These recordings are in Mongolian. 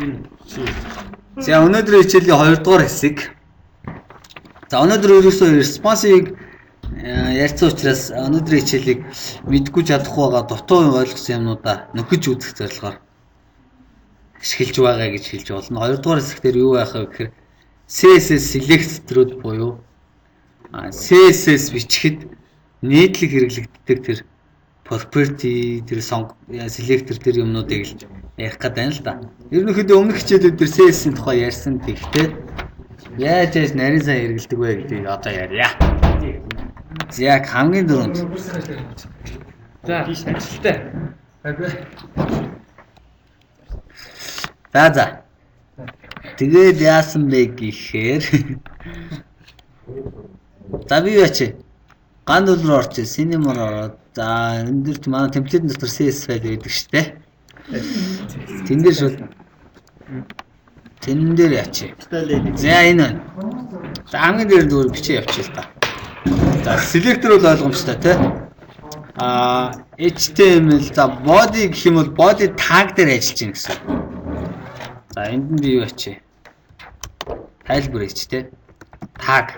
За, өнөөдрийн хичээлийн 2 дугаар хэсэг. За, өнөөдөр ерөөсөө responsive-ыг ярьсан учраас өнөөдрийн хичээлийг мэдгүй, чадахгүй байгаа, дутуу ойлгосон юмнуудаа нөхөж үзэх зорилгоор ашиглаж байгаа гэж хэлж болно. 2 дугаар хэсэг дээр юу байх вэ гэхээр CSS selector-ууд буюу CSS бичихэд нийтлэг хэрэглэгддэг тэр property, тэр сонг selector, тэр юмнуудыг л ярих гэдэг байна л да. Ерөнхийдөө өмнөх хичээлүүд дээр CSS-ийн тухай ярьсан. Тэгэхдээ яаж яаж нарийн сайн хэрэглэдэг вэ гэдгийг одоо ярья. За, яг хамгийн дөрөнд. За, ажилттай. За. Тэгээд яасан бэ гэхээр за, би юу ячи? Ган руу орчих, cinema руу ороод, за, энэ дэр манай template дотор CSS файл байдаг шүү дээ. Тэн дээр шууд, тэн дээр ячи. За, энэ байна. За, хамгийн дээр зүгээр бичээ явчих л та. За, selector бол ойлгомжтой, тий. HTML, за, body гэх юм бол body tag дээр ажиллаж байна гэсэн. За, энд нь би юу ачи? Тайлбар хийч, тий. Tag.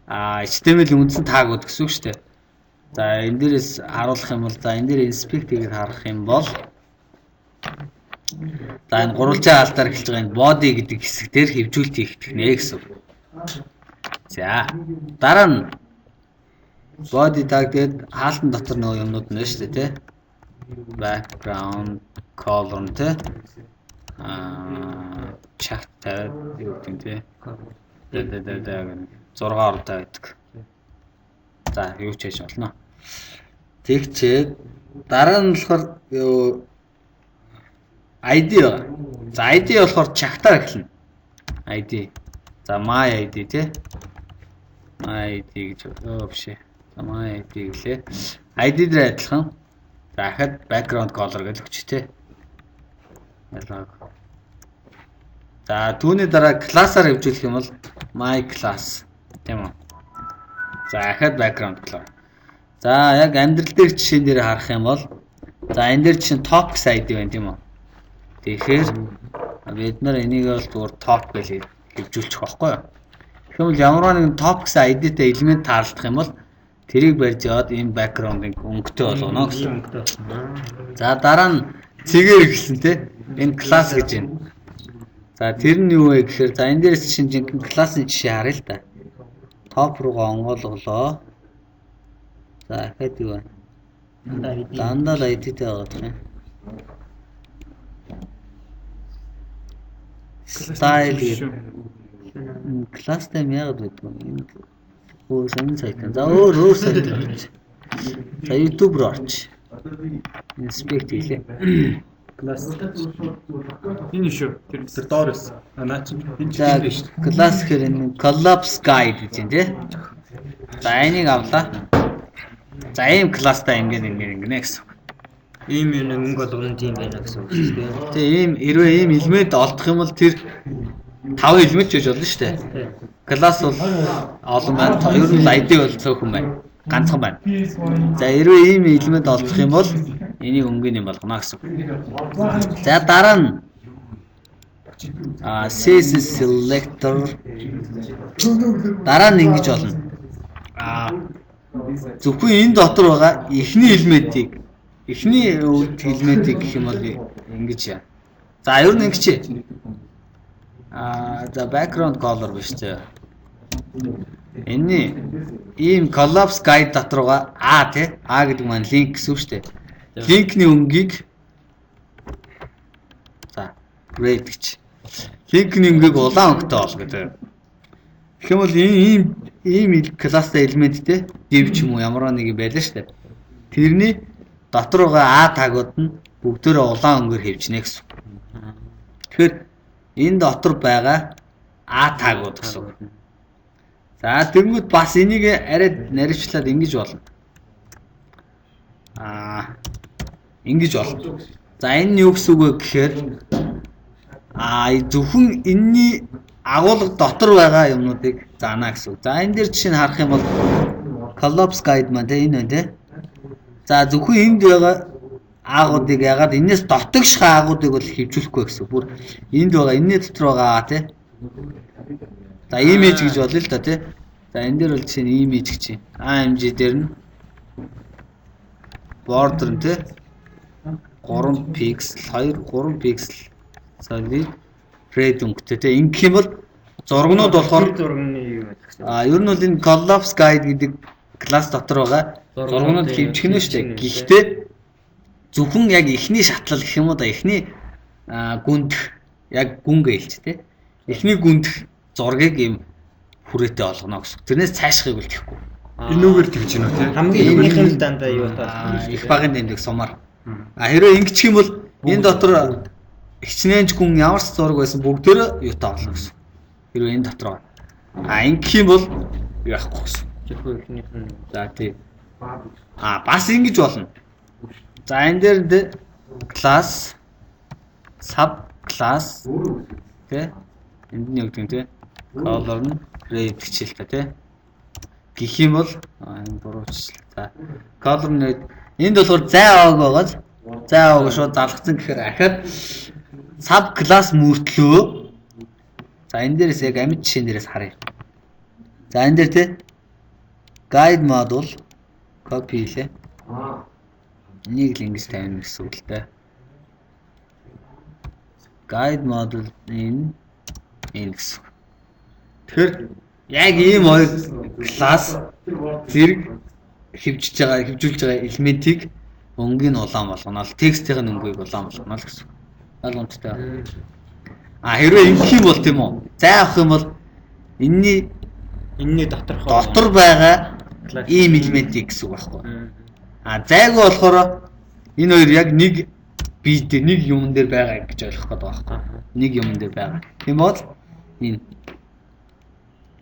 HTML үндсэн tag ууд гэсэн үг шүү дээ. За, энэ дээрээс харуулах юм бол, за, энэ дээр inspect хийгээд харах юм бол, за, энэ гурвалжаа алдаар эхэлж байгаа энэ body гэдэг хэсэг дээр хэвжүүлэлт хийх нэ гэсэн үг. За, дараа нь body tag тэгээд хаалтан дотор нөгөө юмнууд нь байна шүү дээ, тий. Background color нь, тий. Чат тавиад юу гэдэг нь, тий. Да да да да гэх 6 ортой байдаг. За, юу ч хийж болно. Тэгчээд дараа нь болохоор юу ID байгаа. За, ID болохоор чагтаар эхэлнэ. ID. За, my ID, тий. My ID гэж биш ээ. За, my ID гэлээ. ID дээр адилхан. За, дахиад background color гэж өгч, тий. Ялгааг. За, түүний дараа классаар хөгжүүлэх юм бол my class, тийм үү? За, дахиад background color. За, яг амьдрал дээр жишээн дээр харах юм бол, за, энэ дээр чинь top гэсэн ID байна, тийм үү? Тэгэхээр бид нар энийг бол зүгээр top гэж хэвжүүлчих байхгүй юу? Тэгэх юм бол ямар нэгэн top гэсэн ID-тэй элемент таарлах юм бол тэрийг барьж яваад энэ background-ыг өнгөтэй болгоно гэсэн. За, дараа нь цэгээр эхэлсэн, тий. Энэ класс гэж байна. За, тэр нь юу вэ гэхээр, за, энэ дээрээс чинь жинхэнэ классын жишээ харъя л да. Top руугаа онгойлголоо. За, дахиад юу вэ? Дандаа л ID-тэй байгаа юм. Style гэдэг класс тайм яагаад байдгүй юм? Энэ өөр сонин сайт. За, өөр өөр сайт руу орч. За, YouTube руу орч. Inspect хийлээ. Класс. Энэ шүү. Тэр доор байсан. А наа чи энэ За, класс гэхээр энэ collapse guide гэж юм, тий. За, энийг авлаа. За, ийм класстай ингээд ингээд ингэнэ гэсэн үг. Ийм юм өнгө болгоно тийм байна гэсэн үг шүү дээ. Тэгээ ийм хэрвээ ийм элемент олдох юм бол тэр 5 элемент ч гэж болно шүү дээ. Класс бол олон байна. Ер нь ID бол цөөхөн байна. Ганцхан байна. За, хэрвээ ийм элемент олдох юм бол энийг өнгөний юм болгоно гэсэн үг. За, дараа нь CSS selector дараа нь ингэж болно. Зөвхөн энэ дотор байгаа эхний элементийг, эхний элементийг гэх юм бол ингэж яа. За, ер нь ингэж. За, background color биш зөө. Энэний ийм collapse guide дотор байгаа А, тий. А гэдэг маань link гэсэн үг шүү дээ. Link-ний өнгийг, за, red гэж. Link-ний өнгийг улаан өнгөтэй бол гэдэг. Тэгэх юм бол ийм ийм класстай элемент, те, div ч юм уу ямар нэг юм байлаа шүү дээ. Тэрний дотор байгаа А tag ууд нь бүгдээрээ улаан өнгөөр хэвжинэ гэсэн. Тэгэхээр энэ дотор байгаа А tag ууд гэсэн үг. За, тэгэнгүүт бас энийг арай наривчлаад ингэж болно. Ингэж болно. За, энэ нь юу гэсэн үг вэ гэхээр зөвхөн энэний агуулга дотор байгаа юмнуудыг заана гэсэн үг. За, энэ дээр жишээ нь харах юм бол collapse guide маань, те, энэ байна, те. За, зөвхөн энд байгаа аагуудыг ягаад энэс дотогш аагуудыг бол хөвжүүлэхгүй гэсэн. Бүр энд байгаа, энэний дотор байгаа тий. За image гэж болно л да тий. За энэ дээр бол жишээ нь image гэж юм. AMG дээр нь border нь тий 3 пиксел 2 3 пиксел solid red өнгөтэй тий. Ингэх юм бол зургнууд болохоор зургны юм гэсэн. А ер нь бол энэ collapse guide гэдэг класс дотор байгаа зургнууд хэмжих нь шүү дээ. Гэхдээ зөвхөн яг эхний шатлал гэх юм уу да эхний гүндх яг гүн гэлч тий. Эхний гүндх зургийг ийм хүрээтэй олгоно гэсэн. Тэрнээс цаашхыг бол тэхгүй. Энүүгээр тэгж гинүү тий. Хамгийн эхнийх нь дандаа юу таа. Их багын дэмдэг сумаар. А хэрвээ ингэчих юм бол энэ дотор хичнээн ч гүн ямар ч зураг байсан бүгдөө юутай олно гэсэн. Хэрвээ энэ дотор. А ингэх юм бол юу яахгүй гэсэн. Зөвхөн эхнийх нь. За тий. А бас ингэж болно. За энэ дээр класс sub class тий. Энд нь юу гэдэг нь тий. Color нь red гэж хэл та тий. Гэх юм бол энэ буруучлал. За color нь red. Энд болохоор зай аваг байгааз зай аваг шууд залгацсан гэхээр ахаад sub class мөртлөө. За энэ дээрээс яг амьд жишээн дээрээс харъя. За энэ дээр тий guide module copy хийлээ. Энийг л ингэж тавина гэсэн үг л дээ. Guide module энэ гэсэн. Тэгэхээр яг ийм хоёр класс зэрэг хөвжиж байгаа, хөвжүүлж байгаа элементийг өнгийг улаан болгоно л, текстийн өнгийг улаан болгоно л гэсэн. Ойлгомжтой. А хэрвээ ингэх юм бол тийм үү? Зай авах юм бол энэний дотор байгаа ийм элементийг гэсэн үг байхгүй. А зайгүй болохоор энэ хоёр яг нэг бие дээр нэг юмн дээр байгаа гэж ойлгох гээд байгаа байхгүй. Нэг юмн дээр байгаа. Тийм бол энэ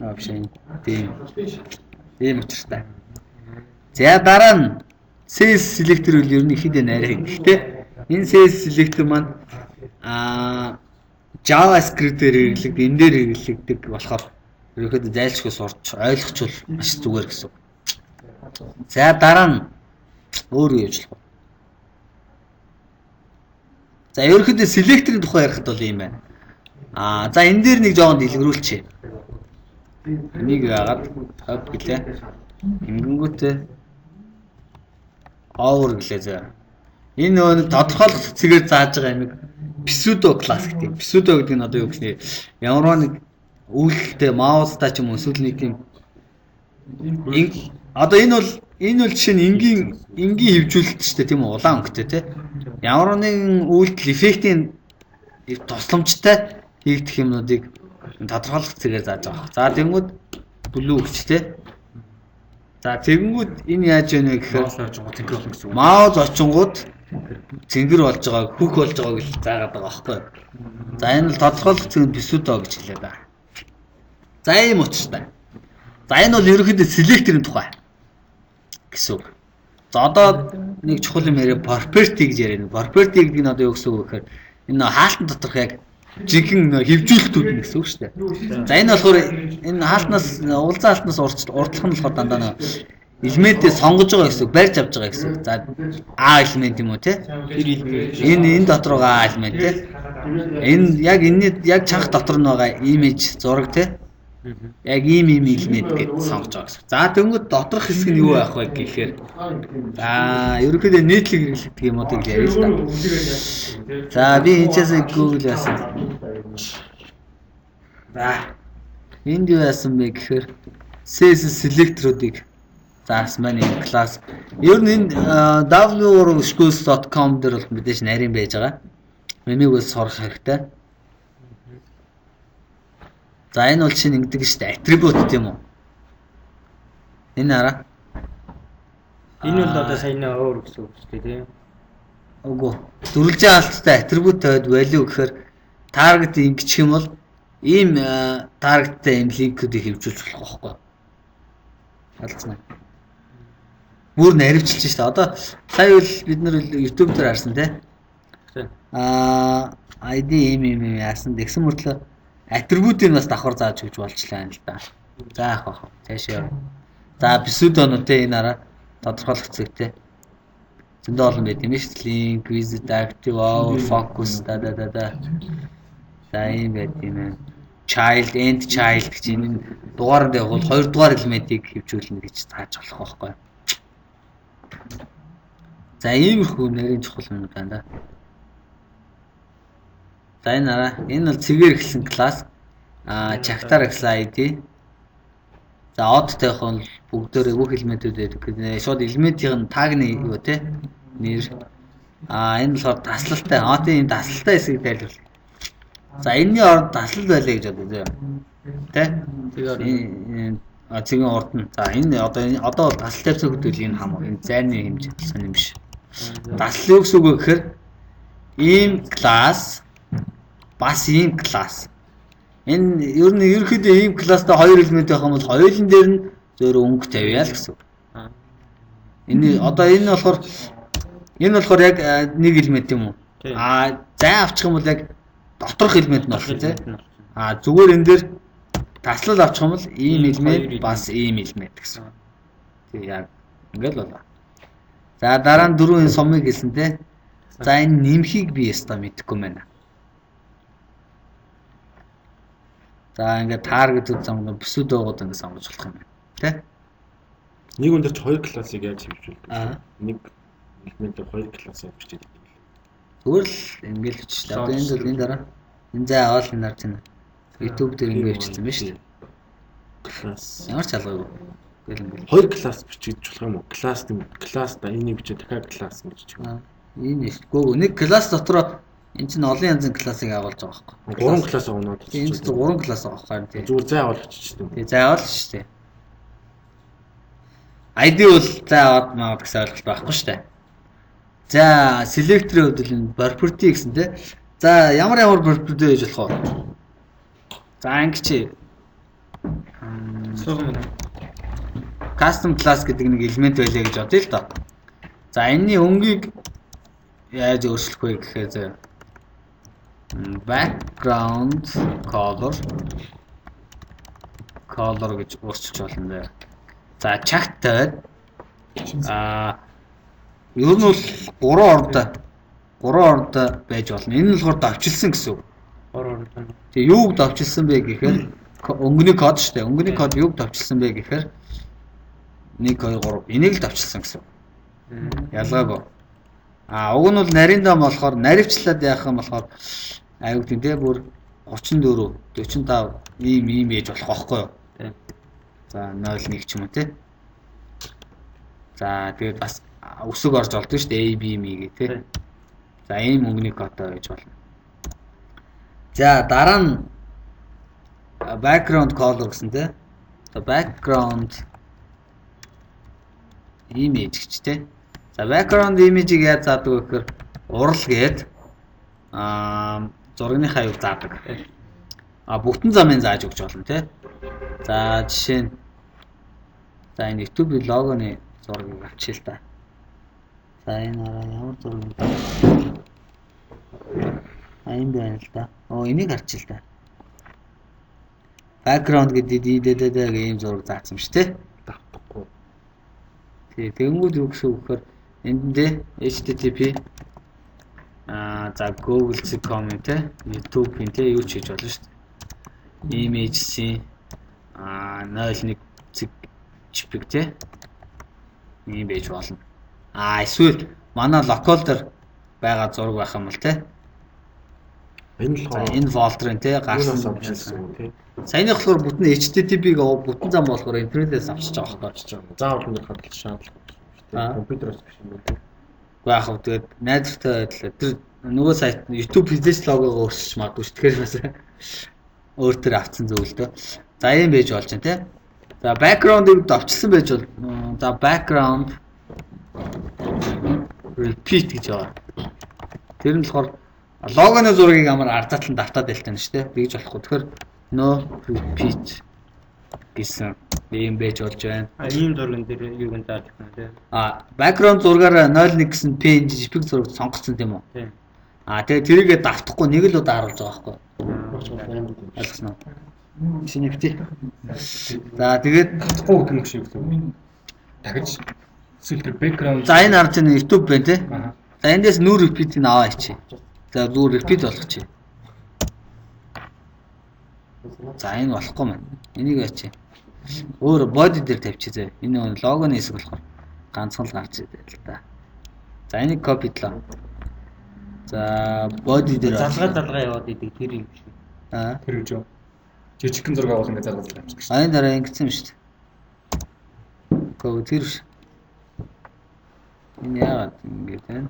option тийм ийм учиртай. За дараа нь CS selector бол ер нь ихэд нарийн. Гэхдээ энэ CS selector маань JavaScript дээр хэрэглэгдэг, энэ дээр хэрэглэгдэг болохоор ерөнхийдөө зайлшгүй сурч ойлгочвол маш зүгээр гэсэн. За дараа нь өөр юу явуулах вэ? За ерөнхийдөө selector-ийн тухай ярихад бол ийм байна. Аа за энэ дээр нэг жоохон дэлгэрүүлчихье. Энийг яагаад хоб гэлээ. Ингэнгүүтээ over гэлээ заа. Энэ нөгөө нэг тодорхойлох цэгээр зааж байгаа юм pseudo class гэдэг. Pseudo гэдэг нь одоо юу гэсний ямар нэг үйлдэлтэй маустай ч юм уу эсвэл нэг тийм одоо энэ бол жишээ нь энгийн хөвжүүлэлт шүү дээ тийм үү, улаан өнгөтэй тий. Ямар нэгэн үйлдэл эффектийн тусламжтай хийгдэх юмнуудыг тодорхойлох цэгээр зааж байгаа. За тэгэнгүүт blue гэж тий. За тэгэнгүүт энэ яаж вэ гэхээр маус очингууд цэнгэр болно гэсэн үг. Маус очингууд цэнгэр болж байгааг, хөх болж байгааг л заагаад байгаа байхгүй. За энэ бол тодорхойлох цэг нь pseudo гэж хэлээд байгаа. За ийм учиртай. За энэ бол ерөнхийдөө selector-ийн тухай гэсэн үг. За одоо нэг чухал юм яриа property гэж яриа. Property гэдэг нь одоо юу гэсэн үг вэ гэхээр энэ хаалтан доторх яг жинхэнэ хөвжүүлэлтүүд нь гэсэн үг шүү дээ. За энэ болохоор энэ хаалтнаас уулзаа хаалтнаас урдлах нь болохоор дандаа нэг элементээ сонгож байгаа гэсэн үг, барьж авч байгаа гэсэн үг. За А элемент юм уу те? Энэ дотор байгаа А элемент те. Энэ яг энэний яг чанга дотор нь байгаа image зураг те. Яг ийм элемент гэж сонгож байгаа гэсэн. За тэнгууд доторх хэсэг нь юу байх вэ гэхээр за ерөнхийдөө нийтлэг хэрэглэгдэх юмудыг ярья л да. За би энэчээс Google яасан. За энд юу яасан бэ гэхээр CSS selector-уудыг заасан маань энэ класс. Ер нь энэ w3schools.com дээр бол мэдээж нарийн байж байгаа. Энийг бол сурах хэрэгтэй. За энэ бол шинэ ингэдэг шүү дээ. Атрибут тийм үү? Энэ араа. Энэ бол одоо саяны өөр гэсэн үг шүү дээ тийм. Үгүй. Дүрлжин хаалттай атрибут тавиад value гэхээр target ингэчих юм бол ийм targetтай ийм линкүүдийг хөвжүүлж болох байхгүй. Алдсан. Бүр наривчилж шүү дээ. Одоо сая бол бид нар YouTube дээр харсан тийм. ID ийм ийм яасан тэгсэн мөртлөө атрибутыг бас давхар зааж өгч болчлаа юм л да. За яах вэ? Цаашаа яв. За pseudo нь те энэ араа тодорхойлох зэгтэй. Зөндөө олон байт юм шүү дээ. Link, visit, active, hour, focus да да да да. За ийм байт юм байна. Child, end child гэж энэ дугаар дээр бол 2 дугаар элементийг хөвжүүлнэ гэж зааж болох байхгүй. За иймэрхүү нэрийн чухал юм байна да. За энэ араа энэ бол цэгээр эхэлсэн класс. Чагтаар эхэлсэн ID. За од тавих бол бүгдээрээ бүх элементүүд байдаг. Шууд элементийн тагны юу те нэр. Энэ болохоор таслалтай. Тийм энэ таслалтай хэсгийг тайлбарлая. За энэний оронд таслал байлаа гэж бодъё зөө. Тэ? Цэгийн урд нь. За энэ одоо бол таслал тавьсан хөдөл энэ хам энэ зайны хэмжээ болсон юм биш. Таслал юу гэсэн үг вэ гэхээр ийм класс бас ийм класс. Энэ ер нь ерөнхийдөө ийм класстай хоёр элемент байх юм бол хоёулын дээр нь зөөр өнгө тавья л гэсэн үг. Энэ одоо энэ болохоор яг нэг элемент юм уу? Зай авчих юм бол яг доторх элемент нь болсон тийм. Зүгээр энэ дээр таслал авчих юм бол ийм элемент бас ийм элемент гэсэн. Тийм яг ингээл болоо. За дараа нь дөрөв энэ сумыг хэлсэн тийм. За энэ нэмхийг би ястаа мэдэхгүй байна. За ингээд таргетүүд сонгох, бүсүүд байгууд ингээд сонгож болох юм байна. Тэ? Нэг үн дээр чи хоёр классыг яаж хөвжүүлдэг вэ? Нэг элементээр хоёр класс яаж бичээд байдаг вэ? Зүгээр л ингээд биччихлээ. Одоо энд бол энэ дараа энэ зай аваад энэ нар чинь YouTube дээр ингээд бичсэн байна шүү дээ. Класс. Ямар ч алгаагүй. Гэл ингээд. Хоёр класс бичиж болох юм уу? Класс класс да энийг бичээ дахиад класс гэж бичих юм. Энэ шүү. Гөө нэг класс дотроо энэ чинь олон янзын классыг агуулж байгаа байхгүй. 3 класс авнаад. Энэ чинь 3 класс байгаа байхгүй. Зүгээр зай аваад биччихсэн. Тий, зай аваад шүү дээ. ID бол зай аваад маад гэсэн ойлголт байхгүй шүү дээ. За, selector-ийн хувьд л энэ property гэсэн тий. За, ямар ямар property гэж болох вэ? За, ингэ чи. Custom class гэдэг нэг элемент байлаа гэж бодъё л доо. За, энэний өнгийг яаж өөрчлөх вэ гэхээр заа background color гэж өөрчилж болно дээ. За чагт тавиад ер нь бол 3 ордоо байж болно. Энэ нь болохоор давчилсан гэсэн үг. 3 ордоо. Тэгээ юуг давчилсан бэ гэхээр өнгөний код шүү дээ. Өнгөний код юуг давчилсан бэ гэхээр 1 2 3 энийг л давчилсан гэсэн үг. Ялгаагүй. Уг нь бол нарийн дам болохоор наривчлаад яах юм болохоор аюу тийм те бүр 34 45 ийм яаж болох байхгүй юу? Тийм. За 01 ч юм уу те. За тэгээд бас өсөг орж олдсон шүү дээ A B M гээ те. За ийм өнгөний кодтой байж болно. За дараа нь background color гэсэн те. За background image гэж те. За background image-ийг яаж заадаг вэ гэхээр урал гээд зургийнхаа юг заадаг. Бүтэн замын зааж өгч болно те. За жишээ нь за энэ YouTube-ийн логоны зургийг авчил та. За энэ араа ямар зураг юм бэ? Энэ байна л да. Энийг харчил та. Background гэдэг дэдэдэ гэх ийм зураг заасан шүү те. Давтахгүй. Тий, тэгэнгүүт юу гэсэн үг гэхээр энд дээр HTTP за google.com те YouTube-ийн те юу ч хийж болно шүү дээ. Image-ийн 01 JPEG те ийм байж болно. Эсвэл манай локал дээр байгаа зураг байх юм бол те. Энэ болохоор энэ folder-ын те гарсан те. Саяны болохоор бүтэн HTTP-г бүтэн зам болохоор интернетээс авчиж байгаа байхгүй. Заавал энэ хадгалах шаардлага. Компьютероос биш юм уу те. Уу яах вэ? Тэгээд найзтай байдлаа тэр нөгөө сайт YouTube бизнес логогоо өөрчилж магадгүй ш. Тэгэхээр бас өөр төр авцсан зүйл л дөө. За ийм байж болж байна те. За background-ыг давчилсан байж бол за background repeat гэж байгаа. Тэр нь болохоор логоны зургийг амар арзаатлан давтаад байлтана шүү дээ. Тэгж болохгүй. Тэгэхээр no repeat гэсэн ийм байж болж байна. Ийм зурган дээр юуг нь зааж өгнө тийм. Background зургаараа 01 гэсэн PNG JPEG зураг сонгоцсон тийм үү? Тийм. Тэгээ тэрийгээ давтахгүй нэг л удаа харуулж байгаа байхгүй. Ойлгосноо. Шинэ бити. За тэгээд давтахгүй гэдэг нь шиг юм. Дахиж Эсвэл тэр background. За энэ харж байна YouTube байна те. За эндээс no repeat-ийг аваа ичээ. За зүгээр repeat болгочих. За энэ болохгүй маань. Энийг яачих. Өөр body дээр тавьчих зэ. Энэ нөгөө логоны хэсэг болохоор ганцхан л гарч ирдэг л та. За энийг copy-длоо. За body дээр залгаа яваад идэг тэр юм шиг. Аа. Тэр гэж юу? Жижигхэн зураг авал ингээд залгаа залгаа авчих шүү. А энэ дараа ингэсэн юм шүү дээ. Гэхдээ тэр биш. Энэ яагаад ингэж байна?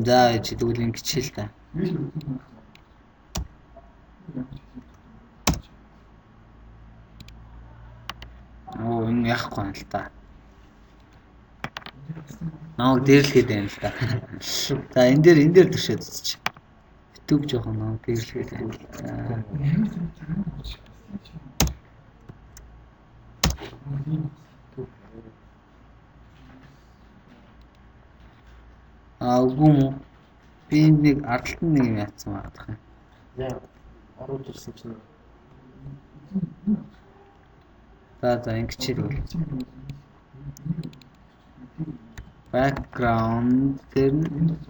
За чи тэгвэл ингэж хэл та. Оо энэ яахгүй юм л та. Намайг дээрлэхэд байна л та. За энэ дээр төршөөд үзчих. YouTube жоохон намайг дээрлэхэд байна. Аа үгүй юм уу? Би энд нэг ардталт нэг юм яатсан байх юм. Яа, оруулж ирсэн чинь. За ингэж хэлвэл. Background тэр нь ингэж.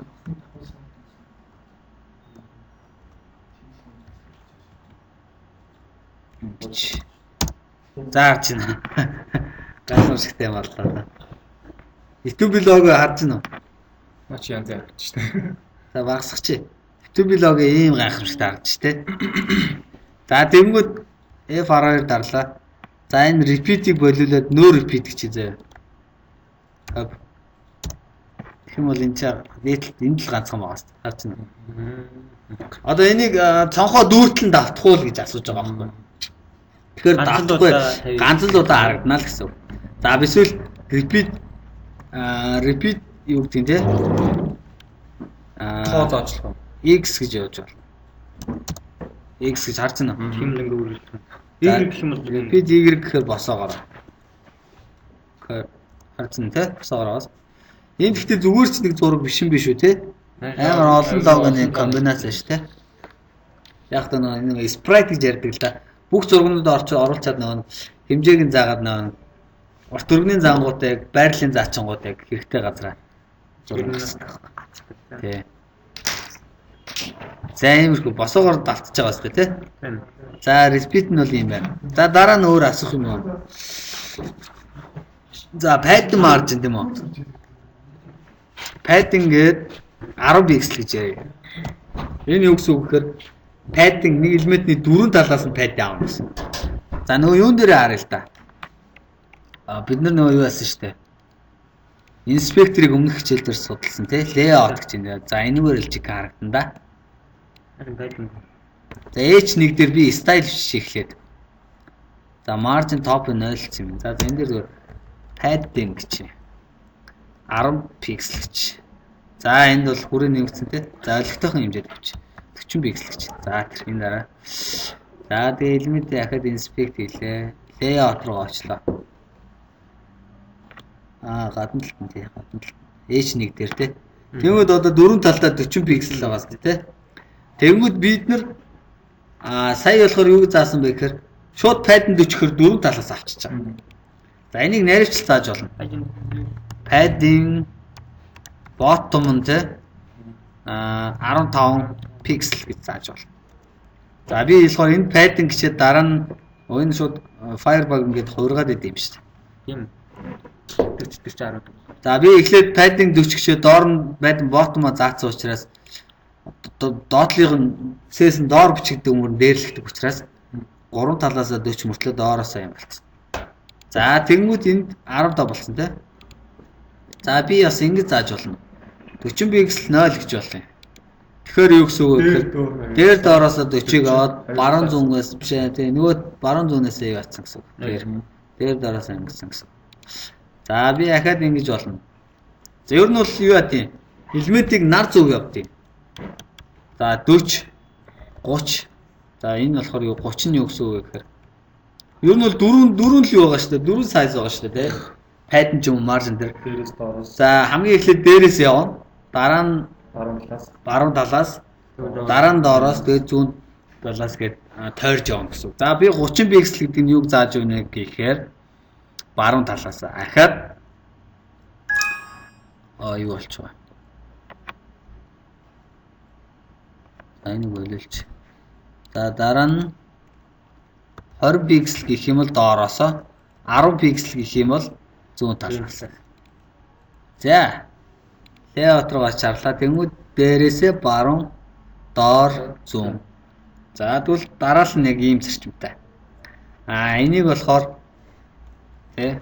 За харж байна. Гайхамшигтай юм боллоо. YouTube лого харж байна уу? Наач янз харж шнэ. За багасгач. YouTube лого ийм гайхамшигтай харж штэ. За тэгэнгүүт F12 дарлаа. За энэ repeat-ийг болиулаад no repeat гэж заяа. Тэгэх юм бол энэ чинь дээдлэлт энд л ганцхан байгаа шүү дээ. Харж байна. Одоо энийг цонхоо дүүртэл нь давтах уу гэж асууж байгаа байхгүй. Тэгэхээр давтахгүй ганц л удаа харагдана л гэсэн үг. За эсвэл repeat repeat юу гэдэг нь те? Тоо зоочлох уу? X гэж явж байна. X гэж харж байна. Хэмлэнг үргэлжлэх. Y гэх юм бол repeat Y гэхээр босоогоор. Харж байна те? Босоогоороос. Энэ гэхдээ зүгээр ч нэг зураг биш юм биш үү те? Амар олон логоны комбинац шүү те. Яг та нэг sprite гэж ярьдаг л да. Бүх зургнууд оруулчаад нөгөө хэмжээг нь заагаад нөгөө урт өргөний заангуудаа яг байрлалын заачингууд яг хэрэгтэй газараа зураг гарсан байхгүй. Тий. За иймэрхүү босоогоор давтаж байгаа сте тий. За repeat нь бол ийм байна. За дараа нь өөр асуух юм уу? За padding margin тийм үү? Padding гээд 10 пиксел гэж яриа. Энэ юу гэсэн үг гэхээр padding нэг элементний дөрвөн талаас нь padding авна гэсэн. За нөгөө юун дээр харъя л да. А бид нар нөгөө юу яасан штэ. Инспекторыг өмнөх хичээл дээр судалсан тий. Layout гэж юм. За энэгээр л чиг харагдана да. Харин padding. За H1 дээр би style бичиж эхлээд. За margin top 0 гэсэн юм. За энэ дээр зүгээр padding гэж 10 пиксел гэж. За энд бол хүрээ нэмэгдсэн тий. За ойлгохтойхон хэмжээд авчих. 40 пиксел гэж. За тэр энэ дараа. За тэгээ элемент яхад inspect хийлээ. Layout руу очлоо. Аа гадна талд нь тий, гадна талд. H1 дээр тий. Тэгмэд одоо дөрвөн талдаа 40 пиксел байгаа сте тий. Тэгмэд бид нар сая болохоор юу заасан бэ гэхээр шууд padding 40-оор дөрвөн талаас авчиж байгаа. За энийг наривчл зааж болно. Padding bottom нь тий 15 пиксел гэж зааж болно. За би болохоор энэ padding гэчээд дараа нь энэ шууд Firebug ингээд хувиргаад идэм юм шүү дээ. Тийм. 40 40 10. За би эхлээд padding 40 гэчээд доор нь padding bottom-а заасан учраас доотлыг нь сээс нь доор бичигддэг мөр дээрлэгдэх учраас гурван талаасаа 40 мөртлөө доороосоо юм болцсон. За тэгэнгүүт энд 15 болсон тий. За би бас ингэж зааж болно. 40 пиксел 0 гэж болно. Тэгэхээр юу гэсэн үг вэ гэхээр дээр доороосоо 40-ыг аваад баруун зүүнээс биш ээ тий нөгөө баруун зүүнээсээ юу атсан гэсэн үг. Дээр доороосоо ингэсэн гэсэн. За би ахаад ингэж болно. За ер нь бол юу яа тийм элементийг нар зүг явдیں۔ За 40 30. За энэ болохоор юу 30 нь юу гэсэн үг вэ гэхээр ер нь бол дөрвөн л юу байгаа шүү дээ. Дөрвөн сайз байгаа шүү дээ тий. Padding ч юм уу margin дээр. Дээрээс доороос. За хамгийн эхлээд дээрээс явна. дараа нь баруун талаас, дараа нь доороос, тэгээд зүүн талаас гээд тойрж явна гэсэн үг. За би 30 пиксел гэдэг нь юуг зааж өгнө гэхээр баруун талаас ахаад юу болчих вэ? За энийг болилч. За дараа нь 20 пиксел гэх юм бол доороосоо, 10 пиксел гэх юм бол зүүн талаас. За layout руу чарлаа. Тэнгүүд дээрээсээ баруун, доор, зүүн. За тэгвэл дараал нь яг ийм зарчимтай. Энийг болохоор тий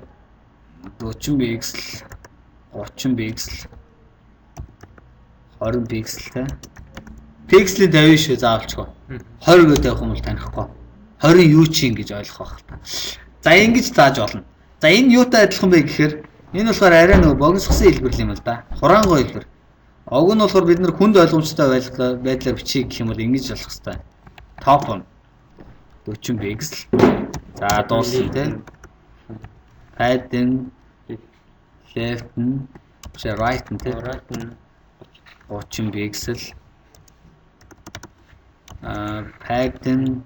40 пиксел, 30 пиксел, 20 пиксел тий. Пикселийн 50 шүү заавалчгүй. 20 гэж тавих юм бол танихгүй. 20 юу чинь гэж ойлгох байх та. За ингэж зааж болно. За энэ юутай адилхан бэ гэхээр энэ болохоор арай нөгөө богиносгосон хэлбэр юм л да. Хураангуй хэлбэр. Уг нь болохоор бид нар хүнд ойлгомжтой байдлаар бичиж гэх юм бол ингэж болох хэвээр. Топ нь 40 пиксел. За дууссан тий. Padding left нь right нь тий. 30 пиксел. Padding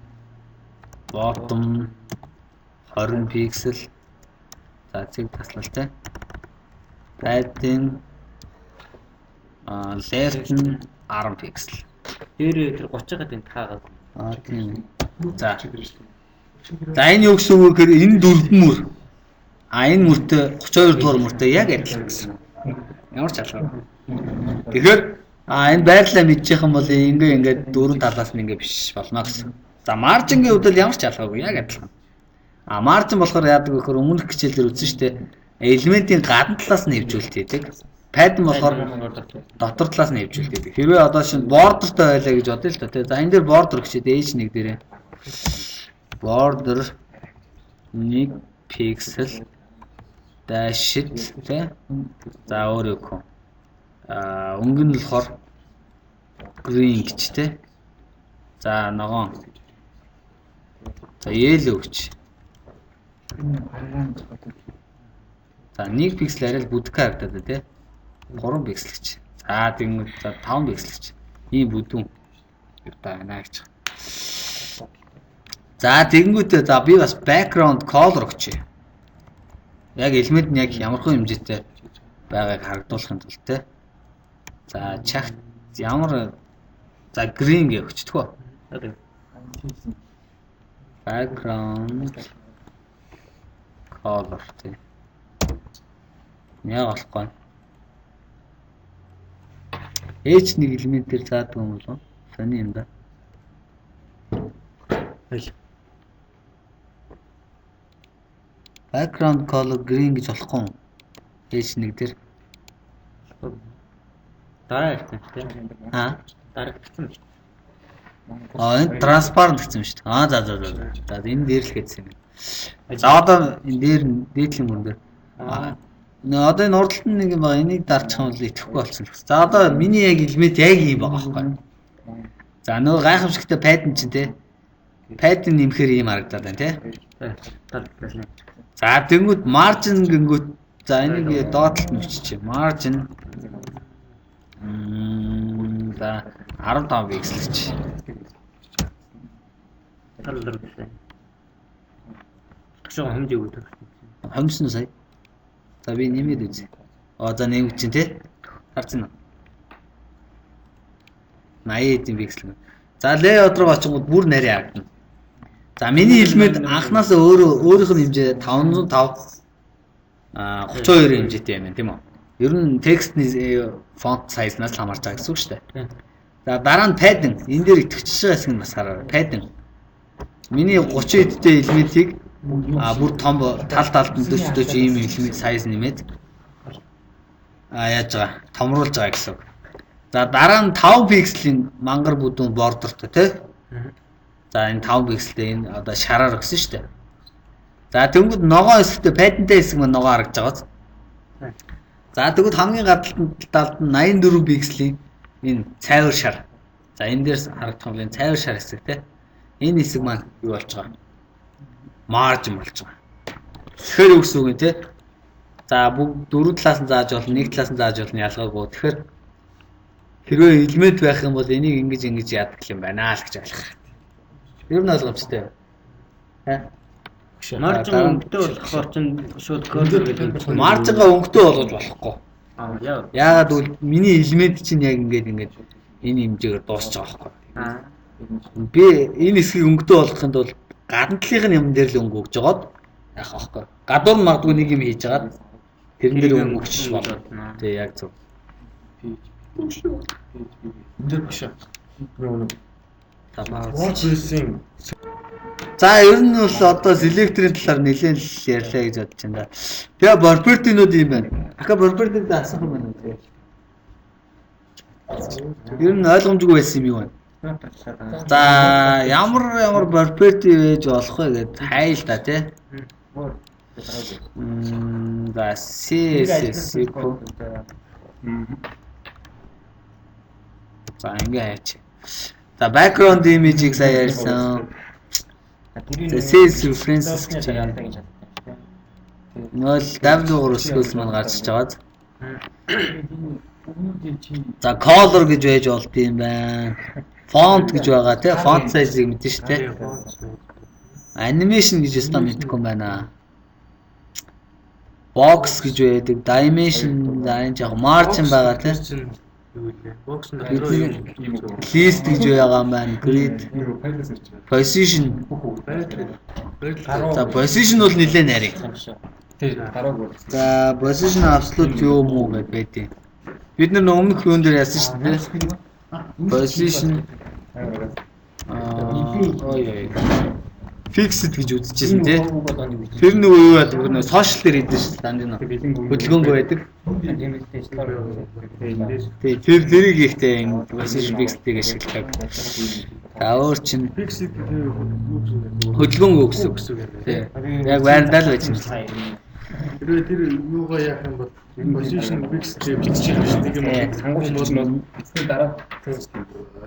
bottom 20 пиксел. За цэг таслал тий. Padding left нь 10 пиксел. Дээр тэр 30-аад энэ таагаад. Тийм. За. За энэ юу гэсэн үг вэ гэхээр энэ дөрвөн мөр. Энэ мөртөө 32 дугаар мөртөө яг адилхан гэсэн. Ямар ч ялгаагүй. Тэгэхээр энэ байрлалаа мэдчих юм бол ингээ дөрвөн талаас нь ингээ биш болно гэсэн. За margin-гийн хувьд л ямар ч ялгаагүй, яг адилхан. Margin болохоор яадаг вэ гэхээр өмнөх хичээлээр үзсэн шүү дээ. Элементийн гадна талаас нь хөвжүүлэлт хийдэг. Padding болохоор дотор талаас нь хөвжүүлэлт хийдэг. Хэрвээ одоо шинэ border-тай байлаа гэж бодъё л да. За энэ дээр border гэчээд H1 дээрээ border 1 пиксел dashed тий. За өөр юу гэх вэ? Өнгө нь болохоор green гэж тий. За ногоон. За yellow гэж. За 1 пиксел арай л бүдгэн харагдаад байна тий. 3 пиксел гэж. За тэгмээ за 5 пиксел гэж. Ийм бүдүүн юутай байна гэж. За тэгэнгүүтээ за би бас background color өгчээ. Яг элемент нь яг ямархуу хэмжээтэй байгааг харагдуулахын тулд тий. За чагт ямар за green гэж өгчдөг үү? Background color тий. Яг болохгүй. H1 элемент дээр заадаг юм болов? Сони юм да. Аль. Background color green гэж болохгүй юм. H1 дээр. Дараа ярьсан тийм. Дарагдсан шүү. Энэ transparent гэсэн юм шүү дээ. За. За энэ дээр л гэсэн юм. За одоо энэ дээр дээдлийн мөрөн дээр. Нөө одоо энэ урдталт нь нэг юм байгаа. Энийг дарчих юм бол итгэхгүй болсон л. За одоо миний яг элемент яг ийм байгаа байхгүй. За нөгөө гайхамшигтай padding чинь те. Padding нэмэхээр ийм харагдаад байна те. За тэнгүүд margin гингүүт за энийг доотлолт нь биччихье. Margin за 15 пиксел гэж. Төгшөө хэмжээг үү. Хомсон сая. За би нэмээд үзье. За нэмэгч чинь тий. Харцсан уу? 80 эдийн пиксел. За layout руу очингууд бүр нарийн харагдана. За миний элемент анханасаа өөрийнх нь хэмжээ 505 32 хэмжээтэй юм байна тийм үү? Ер нь текстний font size-наас л хамаарч байгаа гэсэн үг шүү дээ. За дараа нь padding. Энэ дээр итгэвчж байгаа хэсэг нь бас хараарай. Padding. Миний 30 эдтэй элементийг бүр том тал талд нь 40 40 ийм элемент size нэмээд яаж байгаа? Томруулж байгаа гэсэн үг. За дараа нь 5 пикселийн мангар бүдүүн бордертой тий. За энэ 5 пикселтэй энэ одоо шараар өгсөн шүү дээ. За тэнгүүд ногоон хэсэгтээ padding-тэй хэсэг маань ногоон харагдаж байгааз. За тэгвэл хамгийн гадна талд нь 84 пикселийн энэ цайвар шар. За энэ дээр харагдах юм энэ цайвар шар хэсэг тий. Энэ хэсэг маань юу болж байгаа? Margin болж байгаа. Тэгэхээр юу гэсэн үг юм те? За бүгд дөрөв талаас нь зааж болно, нэг талаас нь зааж болно ялгаагүй. Тэгэхээр Хэрвээ элемент байх юм бол энийг ингэж ингэж яадаг юм байна л гэж ойлгох хэрэгтэй. Ер нь ойлгомжтой юу? Хэ? Margin өнгөтэй болохоор чинь шууд color гэдэг юм. Margin-гаа өнгөтэй болгож болохгүй. Аа яа. Яагаад гэвэл миний элемент чинь яг ингээд ингээд энэ хэмжээгээр дуусч байгаа байхгүй. Би энэ хэсгийг өнгөтэй болгохын тулд гадна талынх нь юм дээр л өнгө өгж жагаад яах вэ? Гадуур нь магадгүй нэг юм хийж жагаад тэрэн дээр өнгө өгч болно. Тий, яг зөв. Энэ дээр биш. WordPress-ийн За ер нь бол одоо селекторын талаар нэлээд л ярьлаа гэж бодож байна да. Тэгээ property-нууд юм байна. Ака property-д асуух юм байна уу? Ер нь ойлгомжгүй байсан юм юу вэ? За ямар ямар property байж болох вэ гэд хайл та тий. За CSS equal. За ингээ хайч. За background image-ийг сая ярьсан. За CSS references гэж байна. Нөл W3 өсгөөс маань гарч иж байгаа. За color гэж байж болд юм байна. Font гэж байгаа тий. Font size-ыг мэдэн шүү дээ. Animation гэж өстө мэдэхгүй юм байна. Box гэж байдаг. Dimension за энэ яг margin байгаа тий. Юу вэ? Box дотор list гэж байгаа юм байна. Grid, position. За position бол нэлээд нарийн. За position absolute юу муу гэд байдیں۔ Бид нар өмнөх юун дээр яасан шүү дээ. Position ой fixed гэж үзчихсэн тий. Тэр нөгөө юу яадаг вэ? Social дээр хийдэж шүү дээ дандаа нэг хөдөлгөөнгөө байдаг. Тий, тэр тэрийг ихтэй юм position fixed-ийг ашигладаг. За өөр чинь fixed гэдэг хөдөлгөөнгөө гэсэн үг. Тий. Яг байрандаа л байж юм. Хэрвээ тэр юугаа яах юм бол position fixed гэж бичиж нэг юм сонгууч нь эцний дараа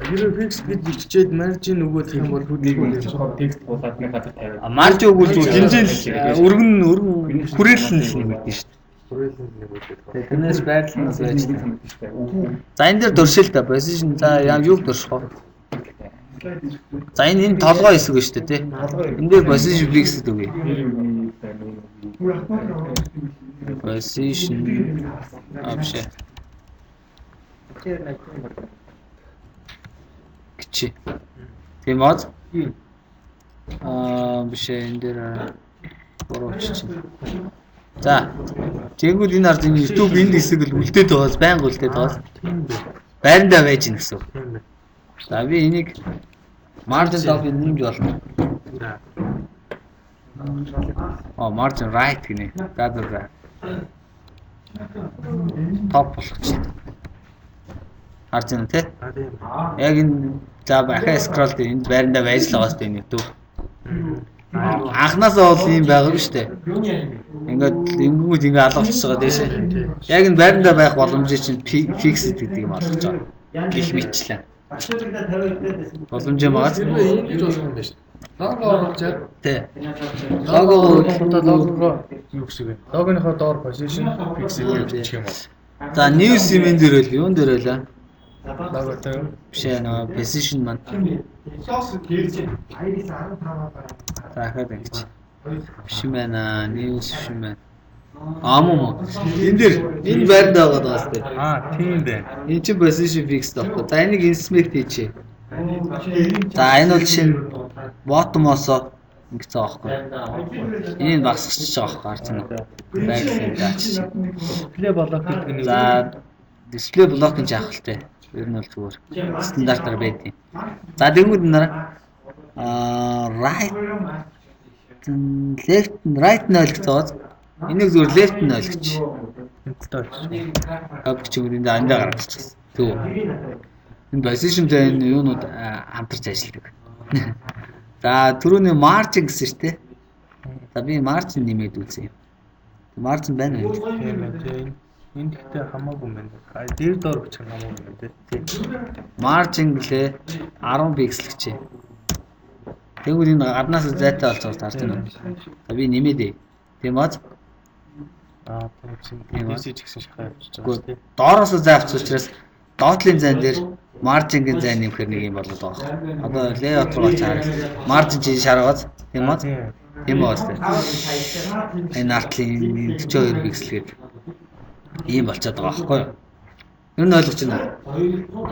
хэрвээ fixed гэж бичээд margin өгөх юм бол хөдөлгөөн текст буулгаад нэг газар тавиад. Margin өгвөл зүгээр хэмжээ өргөн өргөн хүрээлэл нь нэмэгдэн шүү дээ. Хүрээлэл нэмэгдэх. Тэрнээс байрлал нь байж байна. За энэ дээр дуршил та position за яа юуг дурших вэ? За энэ толгой хэсэг шүү дээ тий. Энэ дээр position fixed өгье. Position авшаа. Гिचи. Тийм үү? Аа биш ээ энэ дээр бурууч чинь. За. Тэгэнгүүт энэ ард энэ YouTube энэ хэсэг л үлдээд байгаас байнга үлдээд байгаас. Байрандаа байж гин гэсэн. За би энийг margin top-ыг нэмж болно. Аа margin right гинэ. За за за. Топ болгочихлоо. Харж байна тий? Яг энэ за бахаа scroll дээр энд байрандаа байж л байгаа сте энэ YouTube. Анхнаасаа бол ийм байгаагүй шүү дээ. Ингээд ингэнгүүт ингээ алга болчихж байгаа дээшээ. Яг энэ байрандаа байх боломжийг чинь fixed гэдэг юм олгож байгаа. Гэх мэтчлээ. Боломж юм байгаа. Ингэж болох юм байна шүү дээ. Лого оруулж яа. Тий. Лого логого юу гэсэн вэ? Логоныхоо доор position fixed гэж бичих юм бол. За news юм дээр л юун дээр байлаа? Логотой юу? Биш ээ нөгөө position маань. За ахаад ингэж. Биш юм байна. News биш юм байна. Аа мөн. Энэ дээр энэ байранд байгаа даа сте. Аа тийм байна. Энэ чинь position fixed байхгүй. За энийг inspect хийчихье. За энэ бол шинэ bottom-оосоо ингэж байгаа байхгүй. Энийг багасгах байгаа байхгүй харж байна уу? Байрлал даачиж. Display block гэдэг нь За display block гэж яах вэ? Ер нь бол зүгээр стандартаар байдیں۔ За тэгвэл нараа аа right left right 0 гэж байгаа. Энийг зүгээр left 0 гэж. Топ гэж юм энд андаа гаргаж ирсэн. Төв. Энэ position-тэй энэ юунууд хамтарч ажилладаг. За түрүүний margin гэсэн шүү дээ. За би margin нэмээд үзье. Margin байна уу? Тийм ээ тийм. Энэ гэхдээ хамаагүй юм байна. Дээр доор бичих нь хамаагүй юм байна тийм. Margin гэлээ 10 пиксел гэжээ. Тэгвэл энэ гаднаас зайтай болж байгаа харж байна. За би нэмээд. Тийм үү? Аа тийм. DC ч гэсэн шахаа явчихж байгаа тийм. Доороос зай авчих учраас Доотлын зайн дээр margin-гийн зайн нэмэхээр нэг юм болоод байгаа юм. Одоо layout руу чаарал. Margin чинь шаргааз тийм үү? Тийм үү сте. Энэ артлын 42 пиксел гэдэг ийм болчиход байгаа байхгүй юу? Ер нь ойлгож байна уу?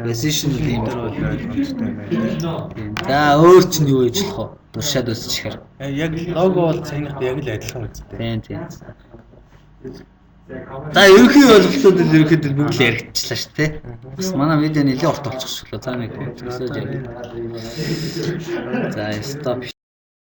Position бол ийм бол ойлгомжтой юм байна. Тийм. За өөр чинь юу хийж болох вэ? Туршаад үзчихээр. Яг лого бол саяных яг л адилхан үстэй. Тийм тийм. За ерөнхий ойлголтууд нь ерөнхийдөө бүгд л яригдчихлаа шүү дээ. Бас манай видео нэлээд урт болчихсон. За нэг төсөөж яа. За стоп.